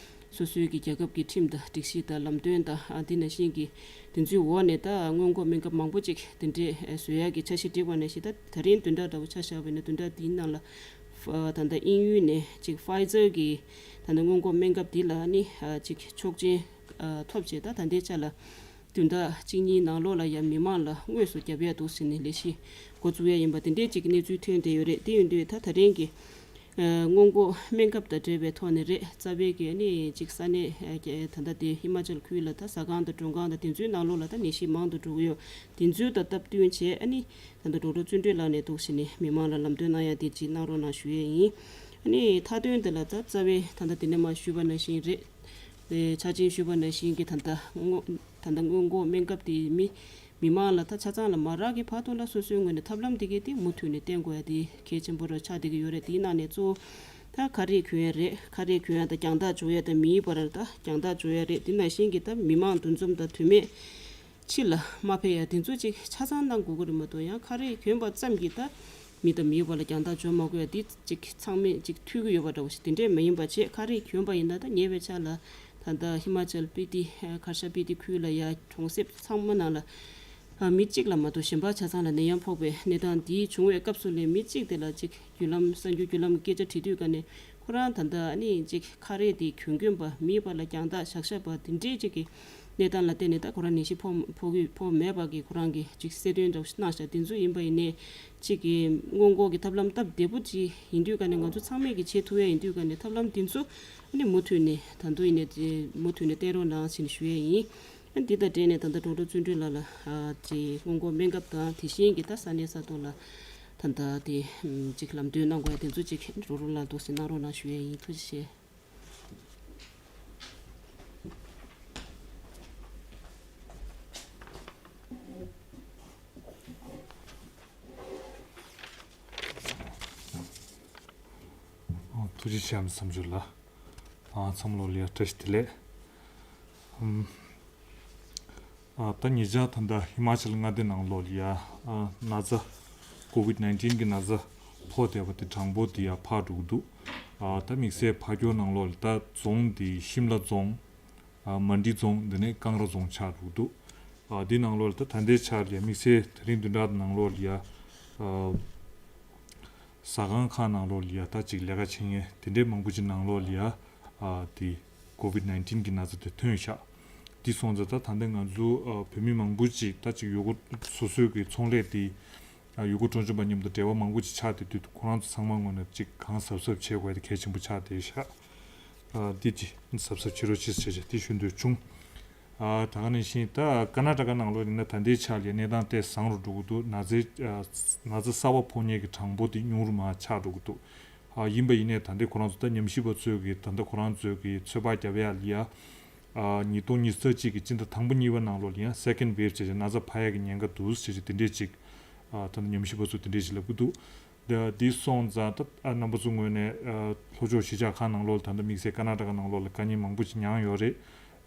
སོ་སོའི་གི་རྒྱལ་ཁབ་ཀྱི་ཁྲིམས་དང་སྒྲིག་གཞི་དང་ལམ་སྟོན་དང་ཨ་དེ་ནང་བཞིན་གྱི་དེ་ཚོའི་འོག་ནས་ད་སྔོན་འགོག་སྨན་ཁབ་མང་པོ་ཅིག་དེ་འདྲས་བཟོ་ཡག་གི་འཆར་གཞི་བསྒྲིགས་པ་ནང་བཞིན་ད་ད་རིང་བདུན་ཕྲག་འདྲ་བོ་ཆ་བཞག་པ་ཡིན་ན་བདུན་ཕྲག་འདིའི་ནང་ལ་ད་ལྟ་དབྱིན་ཡུལ་ནས་ཅིག་Pfizer་གི་ད་ལྟ་སྔོན་འགོག་སྨན་ཁབ་འདི་ལ་ཨ་ནི་ཅིག་ཆོག་མཆན་ཐོབ་བྱས་ད་ད་ལྟའི་ཆ་ལ་བདུན་ཕྲག་གཅིག་གཉིས་ནང་ལོགས་ལ་ཡང་མི་མང་ལ་དངོས་སུ་བརྒྱབ་ཡ་འདུག་ཟེར་ནས་ལས་གཞི་འགོ་བཙུགས་ཡ་ཡིན་པ་དེ་འདྲའི་ཅིག་གནས་ཚུལ་ཐོན་བསྡད་ཡོད་རེད། དེ་ཡིན་དུས་ད་ད་རིང་གི་སྔོན་འགོག་སྨན་ཁབ་དང་འབྲེལ་བའི་ཐོག་ནས་རེད། རྩ་བའི་གི་ནི་ཅིག་ས་གནས་ད་ལྟ་དེ་ཧི་མ་ཅལ་ཁུལ་ལ་ད་ཟ་ཁང་དང་མགྲོན་ཁང་དང་དེ་ཚོའི་ནང་ལོགས་ལ་ད་ནད་གཞི་མང་དུ་འགྲོ་གི་ཡོད། དེ་ཚོའི་ད་སྟབས་བསྟུན་བྱས་ཨ་ནི་ད་ལྟ་ཌོག་ཊར་བརྩོན་འགྲུས་ལགས་ནས་འདུག་ཟེར་ནས་མི་མང་ལ་ལམ་སྟོན་གནང་ཡ་དེ་ཅིག་གནང་རོགས་གནང་ཞུ་ཡས་ཡིན། ཨ་ནི་མཐའ་དོན་དེ་ལ་ད་རྩ་བའི་ད་ལྟ་དེ་ནས་མ་ཞུས་པ་ནང་བཞིན་རེད། དེ་ཆ་ཆེན་ཞུས་པ་ནང་བཞིན་གྱི་ད་ལྟ་སྔོ་ད་ལྟ་སྔོན་འགོག་སྨན་ཁབ་དེ་མི་མི་མང་ལ་ད་ཆ་ཚང་ལ་མ་རག་གི་བར་དུ་ལ་སོ་སོའི་ངོས་ནས་ཐབས་ལམ་དེ་གའི་དེ་མུ་མཐུད་ནས་བསྟེན་དགོས་ཡ་དེ་གལ་ཆེན་པོ་རུ་ཆགས་བསྡད་ཀྱི་ཡོད་རེད། དེའི་ནང་ནས་གཙོ་བོ་ད་ཁ་རས་གྱོན་ཡ་རེད། ཁ་རས་གྱོན་ཡ་དང་རྒྱང་ཐག་འཇོག་ཡ་དང་མིའི་བར་ལ་ད་རྒྱང་ཐག་འཇོག་ཡ་རེད། དེ་ནང་བཞིན་གྱི་ད་མི་མང་འདུ་འཛོམས་དང་དོན་མེད་ཕྱི་ལ་མ་ཕེབས་ཡ་དེ་ཚོ་ཅིག་ཆ་ཚང་གནང་དགོས་ཀྱི་རེད་མ་གཏོགས་ཡང་ཁ་རས་གྱོན་པ་ཙམ་གྱིས་ད་མི་དང་མིའི་བར་ལ་རྒྱང་ཐག་འཇོག་མ་དགོས་ཡ་དེ་ཅིག་ཚང་མས་ཅིག་ཐུལ་གྱི་ཡོད་པ་འདྲ་བོ་ཞིག་དེ་འདྲས་མ་ཡིན་པ་བྱས། ཁ་རས་གྱོན་པ་ཡིན་ན་ད་ཉེ་བའི་ཆར་ལ་ད་ལྟ་ཧི་མ་ཅལ་སྤི་ཏི་གར་ཤ་སྤི་ཏི་ཁུལ་ལ་ཡ་གྲོང་གསེབ་ཚང་མ་ནང་ལ་མི་གཅིག་ལ་མ་གཏོགས་གཞན་པ་ཆ་ཚང་ལ་ནད་ཡམས་ཕོག་པའི་གནས་སྟངས་འདི་བྱུང་བའི་སྐབས་སུ་ལས་མི་གཅིག་དེ་ལ་ཅིག་བརྒྱུད་ལམ་གསར་འགྱུར་བརྒྱུད་ལམ་གྱི་སྐད་ཆ་དྲི་དུས་ཀ་ནས་ཁོ་རང་ད་ལྟ་ཨ་ནི་ཅིག་ཁ་རས་དེ་གྱོན་གྱོན་པ་མིའི་བར་ལ་རྒྱང་ཐག་བཞག་བཞག་པ་དེ་འདྲས་ཅིག་གི་གནས་སྟངས་ལ་བརྟེན་ནས་ད་ཁོ་རང་ནད་གཞི་ཕོག་ཕོག་གི་ཕོག་མེད་པ་གི་ཁོ་རང་གི་ཅིག་གསལ་སྟོན་འདྲ་བོ་ཞིག་གནང་ཤག་དེ་ཚོ་ཡིན་པ་ཡིན་ནའི་ཅིག་གི་སྔོན་འགོག་གི་ཐབས་ལམ་སྟབས་བདེ་པོ་ཅིག་ཡིན་དུས་ཀ་ནས་ང་ཚོ་ཚང་མས་ཀྱི་བྱེད་ཐུབ་ཡ་ཡིན་དུས་ཀ་ནས་ཐབས་ལམ་དེ་ཚོ་ཨ་ནི་མུ་མཐུད་ནས་ད་དུང་ཡིན་ནའི་མུ་མཐུད་ནས་བསྟེན་རོགས་གནང་ཟེར་ནས་ཞུ་ཡས་ཡིན། ཨ་ནི་འདི་དང་འབྲེལ་ནས་ད་ལྟ་ཌོག་ཊར་བརྩོན་འགྲུས་ལགས་ལ་ཨ་ཅིག་སྔོན་འགོག་སྨན་ཁབ་དང་དེ་བཞིན་གྱི་ད་ས་གནས་ས་ཐོག་ལ་ད་ལྟ་དེ་ཅིག་ལམ་སྟོན་གནང་དགོས་ཡ་དེ་ཚོ་ཅིག་རོགས་རོགས་ལ་འདུག་སེ་གནང་རོགས་གནང་ཞུ་ཡས་ཡིན། ཐུགས་རྗེ་ཆེ། རི་ཤམ་བསམ་ཚུལ་ལ། ཨ་ཚང་མ་ལོ་ལ་ཡ་བཀྲ་ཤིས་བདེ་ལེགས། ཨམ། ཨ་ད་ཉེ་ཆར་ད་ལྟ་ཧི་མ་ཅལ་མངའ་སྡེ་ནང་ལོགས་ལ་ཡ་ཨ་ན་ཚ་ཀོ་ཝིད་ནའིན་ཊིན་གི་ན་ཚ་ཕོག་བསྡད་པ་དེ་གྲངས་འབོར་དེ་ཡ་འཕར་འགྲོ་གི་འདུག་ཨ་ད་དམིགས་བསལ་ཕར་ཕྱོགས་ནང་ལོགས་ལ་ད་རྫོང་དེ་ཤིམ་ལ་རྫོང་། ཨ་མན་ཌི་རྫོང་། དེ་ནས་ཀང་ར་རྫོང་ཆགས་འགྲོ་གི་འདུག་ཨ་འདི་ནང་ལོགས་ལ་ད་ད་ལྟའི་ཆར་ལ་ཡ་དམིགས་བསལ་དེ་རིང་བདུན་ཕྲག་ནང་ལོགས་ལ་ཡ་ཨ་ཟ་ཁང་ཁག་ནང་ལོགས་ལ་ཡ་ད་ཅིག་ལས་ཀ་བྱེད་མཁན་དེ་འདྲའི་མང་པོ་ཅིག་ནང་ལོགས་ལ་ཡ་ཨ་དེ་ཀོ་ཝིད་ནའིན་ཊིན་གི་ན་ཚ་དེ་ཐོན་ཤག་འདི་སོང་ཙང་ད་ད་ལྟ་ང་ཚོ་ཨ་བོད་མི་མང་པོ་ཅིག་ད་ཅིག་ཡུལ་སྐོར་སོ་སོའི་གི་ཚོང་ལས་དེ་ཨ་ཡུལ་སྐོར་སྤྲོ་འཆམ་པ་མཉམ་དུ་འབྲེལ་བ་མང་པོ་ཅིག་ཆགས་བསྡད་དུས་ཁོ་རང་ཚོ་ཚང་མ་ངོས་ནས་ཅིག་གང་གཟབ་གཟབ་བྱེད་དགོས་དེ་གལ་ཆེན་པོ་ཆགས་བསྡད་ཤག་ཨ་འདི་ཅིག་གཟབ་གཟབ་བྱེད་རོགས་བྱེད་ཟེར་བྱས་དེ་ཞུ་འདོད་བྱུང་། ཨ་ད་ག་ནང་བཞིན་ད་ཀར་ནཱ་ཊ་ཀ་ནང་ལོགས་ཡིན་ན་ད་ལྟའི་ཆ་ལ་གནས་སྟངས་དེ་བཟང་རུ་འགྲོ་གི་འདུག་ན་ཚའི་ཨ་ན་ཚ་གསར་པ་ཕོག་མཁན་གྱི་གྲངས་འབོར་དེ་ཉུང་རུ་མར་ཆག་འགྲོ་གི་འདུག་ཨ་ཡིན་པ་ཡིན་ནའི་ད་ལྟའི་ཁོ་རང་ཚོ་ད་ཉམས་ཞིབ་པ་ཚོས་ཀྱི་ད་ལྟ་ཁོ་རང་ཚོས་ཀྱི་ཚོད་དཔག་རྒྱབ་ཡ་ལ་ཡ། ཨ་ཉིས་སྟོང་ཉི་ཤུ་རྩ་གཅིག་གི་སྤྱི་ཟླ་དང་པོ་གཉིས་པ་ནང་ལོགས་ལ་ཡང་སེ་ཀེན་ཌི་ཝེབ་བྱས་བྱས་ན་ཚ་འཕར་ཡག་གི་ཉེན་ཁ་འདུག་ཟེར་བྱས་དེ་འདྲས་ཅིག་ཨ་ད་ལྟ་ཉམས་ཞིབ་པ་ཚོ་དེ་འདྲས་ཅིག་ལབ་ཀྱི་འདུག་ད་འདི་སོང་ཙང་ད་ཨ་རྣམ་པ་ཚོ་ངོས་ནས་ཨ་ལྷོ་ཕྱོགས་གཞིས་ཆགས་ཁག་ནང་ལོགས་ལ་ད་ལྟ་དམིགས་བསལ་ཀར་ནཱ་ཊ་ཀ་ནང་ལོགས་ལ་དཀའ་ཉེན་མང་པོ་ཅིག་མྱངས་ཡོད་རེད།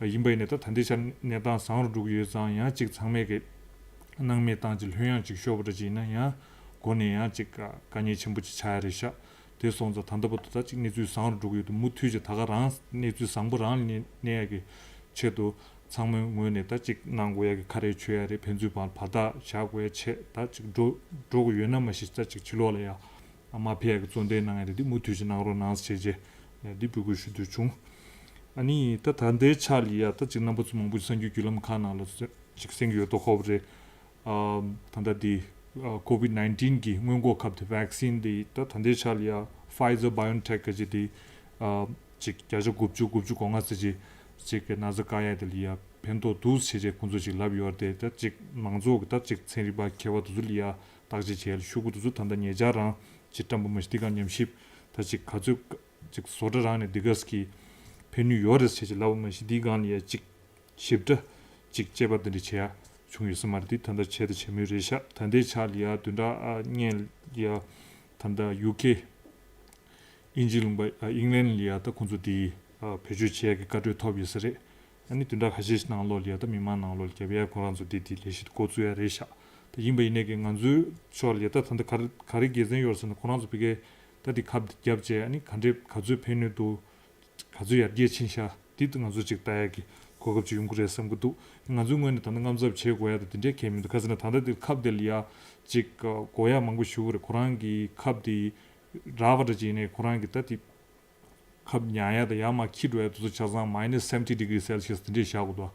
ཨ་ཡིན་པ་ཡིན་ནའི་ད་ད་ལྟའི་ཆར་གནས་སྟངས་བཟང་རུ་འགྲོ་གི་ཡོད་ཙང་ཡང་ཅིག་ཚང་མས་ཀྱི་སྣང་མེད་བཏང་ཅིག་ལྷོད་ཡངས་ཅིག་ཤོར་བ་འདྲ་ཅིག་ཡིན་ན་ཡང་མགོ་ནས་ཡང་ཅིག་དཀའ་ངལ་ཆེན་པོ་ཅིག་ཆགས་ཡ་རེད་ཤག་དེ་སོང་ཙང་ད་ལྟ་བར་དུ་ད་ཅིག་གནས་ཚུལ་བཟང་རུ་འགྲོ་གི་ཡོད་འདུག་མུ་མཐུད་ཅིག་ད་ག་རང་གནས་ཚུལ་བཟང་པོ་རང་ལ་གནས་གནས་ཡ་གི་ཆེད་དུ་ཚང་མའི་ངོས་ནས་ད་ཅིག་གནང་དགོས་ཡ་གི་ཁ་རས་མཆོད་ཡ་རེད། ཕན་ཚུན་བར་བར་ཐག་བཞག་དགོས་ཡ་ཆེད་ད་ཅིག་འགྲོ་འགྲོ་གི་ཡོད་ན་མ་གཞི་ད་ཅིག་ཕྱི་ལོགས་ལ་ཡ་མ་ཕེབས་ཡ་གི་གཙོ་འདོན་གནང་ཡ་རེད། འདི་མུ་མཐུད་ཅིག་གནང་རོགས་གནང་ཟེར་བྱས་འདི་འབོད་སྐུལ་ཞུ་འདོད་བྱུང་། ཨ་ནི་ད་ད་ལྟའི་ཆ་ལ་ཡ་ད་ཅིག་རྣམ་པ་ཚོ་མང་པོ་ཅིག་གསར་འགྱུར་བརྒྱུད་ལམ་ཁག་ནང་ལ་ཅིག་གསན་གྱི་ཡོད་མདོག་ཁ་པོ་རེད། ཨ་ད་ལྟ་འདི་ཨ་ཀོ་ཝིད་ནའིན་ཊིན་གི་སྔོན་འགོག་ཁབ་དེ་ཝེག་སིན་དེ་ད་ད་ལྟའི་ཆ་ལ་ཡ་Pfizer BioNTech ག་ཅིག་དེ་ཨ་ཅིག་བརྒྱ་ཆ་དགུ་བཅུ་དགུ་བཅུ་གོ་ལྔ་ཙམ་ཅིག་ཅིག་གི་ན་ཚ་བཀག་ཡ་དེ་ལ་ཡ་ཕན་ཐོགས་འདུག་ཟེར་བྱས་ཁོང་ཚོ་ཅིག་ལབ་ཡོད་རེད། ད་ཅིག་མང་ཚོགས་ཀྱི་ད་ཅིག་ཚན་རིག་པ་མཁས་པ་དེ་ཚོ་ལ་ཡ་བརྟག་དཔྱད་བྱས་ལ་ཤོག་གུ་དེ་ཚོ་ད་ལྟ་ཉེ་ཆར་རང་ཅིག་བཀྲམ་པ་མ་གཞི་འདི་ག་ཉམས་ཞིབ་ད་ཅིག་ག་ཚོད་ཅིག་བཟོ་གྲྭ་རང་ནས་འདི་ག་ཟིག་གི་ཕན་ནུས་ཡོད་རེད་ཟེར་ཅིག་ལབ་པ་མ་གཞི་འདི་སྒང་ལ་ཡ་ཅིག་ཞིབ་ཕྲ་ཅིག་དཔྱད་པ་འདི་འདྲ་བྱེད་ཡ་བྱུང་ཡོད་ས་མ་རེད། འདི་ད་ལྟ་བྱས་དང་བྱེད་མུས་རེད་ཤག་ད་ལྟའི་ཆ་ལ་ཡ་བདུན་ཕྲག་ཨ་སྔོན་ལ་ཡ་ད་ལྟ་ཡུ་ཀེ་དབྱིན་ཇི་ལུང་པ་ཨ་ཨིང་ལན་ལ་ཡ་ད་ཁོང་ཚོ་འདི་ཨ་བེད་སྤྱོད་བྱེད་ཡ་གི་བཀའ་འཁྲོལ་ཐོབ་ཡོད་ས་རེད། ཨ་ནི་བདུན་ཕྲག་ཁ་ཤས་ཤིག་ནང་ལོགས་ལ་ཡ་ད་མི་མང་ནང་ལོགས་ལ་རྒྱབ་ཡ་ཁོ་རང་ཚོ་འདི་འདི་ལས་གཞི་འགོ་བཙུགས་ཡ་རེད་ཤག་ད་ཡིན་པ་ཡིན་ནའི་གི་ང་ཚོའི་ཕྱོགས་ལ་ཡ་ད་ད་ལྟ་ག་རེ་ག་རེ་དགེ་མཚན་ཡོད་ཟེར་ན་ཁོ་རང་ཚོ་ཕ་གིའི་ད་འདི་ཁབ་འདི་བརྒྱབ་བྱས་ཨ་ནི་ག་འདྲས་ག་ཚོད་ཕན་ནུས་འདུག་ག་ཚོད་ཡར་རྒྱས་ཕྱིན་ཤག་འདི་ང་ཚོ་ཅིག་ལྟ་ཡ་གི་གོ་སྐབས་ཅིག་ཡོང་གི་རེད་བསམ་གི་འདུག་ང་ཚོའི་ངོས་ནས་ད་ལྟ་དངངས་འཚབ་བྱེད་དགོས་ཡ་ད་དེ་འདྲས་གང་ཡང་མི་འདུག་ག་ཟེར་ན་ད་ལྟ་འདི་ཁབ་དེ་ལ་ཡ་ཅིག་དགོས་ཡ་མང་པོ་ཞུ་གི་རེད། ཁོ་རང་གི་ཁབ་དེ་རག་པ་འདྲ་ཅིག་ཡིན་ནའི་ཁོ་རང་གི་ད་དེ་ཁབ་ཉར་ཡ་དང་ཡར་མར་འཁྱེར་འགྲོ་ཡ་དེ་ཚོ་ཆ་ཚང་minus seventy degree Celsius དེ་འདྲས་བཞག་དགོས་འདུག་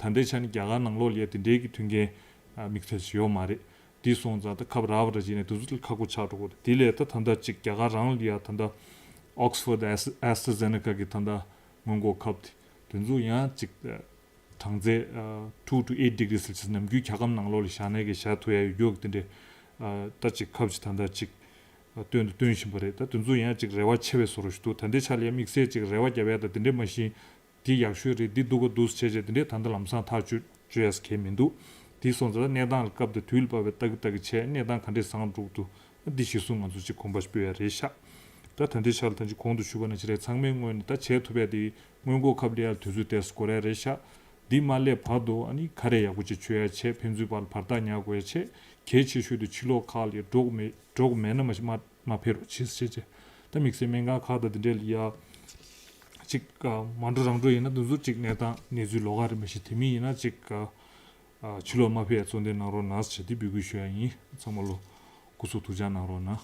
ད་ལྟའི་ཆ་ནས་རྒྱ་གར་ནང་ལོགས་ལ་ཡ་དེ་འདྲས་ཀྱི་མཐུན་རྐྱེན་དམིགས་བསལ་ཞིག་ཡོད་མ་རེད། དེ་སོང་ཙང་ད་ཁབ་རག་པ་འདྲ་བྱས་ནས་དེ་ཚོ་ཁག་པོ་ཆགས་འགྲོ་གི་རེད། དེ་ལས་ད་ད་ལྟ་ཅིག་རྒྱ་གར་རང་ལ་ཡ་ད་ལྟ་Oxford AstraZeneca གི་ད་ལྟ་སྔོན་འགོག་ཁབ་དེ་དེ་ཚོ་ཡང་ཅིག་གྲང་ཚད་two to eight degree Celsius ནམ་རྒྱུན་འཁྱག་སྒམ་ནང་ལོགས་ལ་བཞག་ནས་ཀྱི་བཞག་ཐུབ་ཡ་ཡོད་རྒྱུ་དེ་འདྲས་ད་ཅིག་ཁབ་ཅིག་ད་ལྟ་ཅིག་སྟོན་དུ་སྟོན་བཞིན་པ་རེད། ད་དེ་ཚོ་ཡང་ཅིག་རེ་བ་ཆེ་བའི་བཟོ་འདྲ་ཞིག་འདུག་ད་ལྟའི་ཆ་ལ་ཡ་དམིགས་བསལ་ཅིག་རེ་བ་རྒྱབ་ཡ་ད་དེ་འདྲས་མ་གཞི་འདི་ཡག་ཤོས་རེད། འདི་སྡུག་ག་འདུག་བྱས་བྱས་དེ་འདྲས་ད་ལྟ་ལམ་སང་ཐག་གཅོད་གཅོད་ཡ་གང་ཡང་མི་འདུག་དེ་སོང་ཙང་ད་གནས་སྟངས་ལ་སྐབས་དང་དུས་ལ་བབ་པའི་ལྟ་གི་ལྟ་གི་བྱས་གནས་སྟངས་ག་འདྲས་བཟང་འགྲོ་གི་འདུག་འདི་གཞིར་བཟུང་ང་ཚོ་ཅིག་གོམ་པ་སྤོས་ཡ་རེད་ཤག་ད་ད་ལྟའི་ཆ་ལ་ད་ཅིག་གོང་དུ་ཞུས་པ་ནང་བཞིན་རེད། ཚང་མའི་ངོས་ནས་ད་བྱེད་ཐུབ་ཡ་དེ་སྔོན་འགོག་ཁབ་ལེན་ཡ་དུས་ཚོད་ཏོག་ཙམ་འགོར་ཡ་རེད་ཤག་འདི་མ་སླེབས་བར་དུ་ཨ་ནི་ཁ་རས་ཡག་པོ་ཅིག་མཆོད་ཡ་བྱས། ཕན་ཚུན་བར་བར་ཐག་ཉར་དགོས་ཡ་བྱས། གལ་ཆེ་ཤོས་དེ་ཕྱི་ལོགས་ཁག་ལ་འགྲོ་དགོས་མེད་འགྲོ་དགོས་མེད་ན་མ་གཞི་མ་མ་ཕེབས་རོགས་བྱེད་ཟེར་བྱས། ད་དམིགས་བསལ་སྨན་ཁང་ཁག་དང་དེ་འདྲས་ལ་ཡ་ཅིག་ཨ་མ་འགྲོ་རང་འགྲོ་ཡིན་ན་དེ་ཚོ་ཅིག་གནས་སྟངས་གནས་ཚུལ་ལོགས་ཀ་རེད། མ་གཞི་དེ་མིན་ཡིན་ན་ཅིག་ཨ་ཨ་ཕྱི་ལོགས་མ་ཕེབས་ཡ་གཙོ་འདོན་གནང་རོགས་གནང་ཟེར་དེ་འབོད་སྐུལ་ཞུ་ཡ་ཡིན། ཚང་མ་ལོ་སྐུ་གཟུགས་ཐུགས་ཅག་གནང་རོགས་གནང་།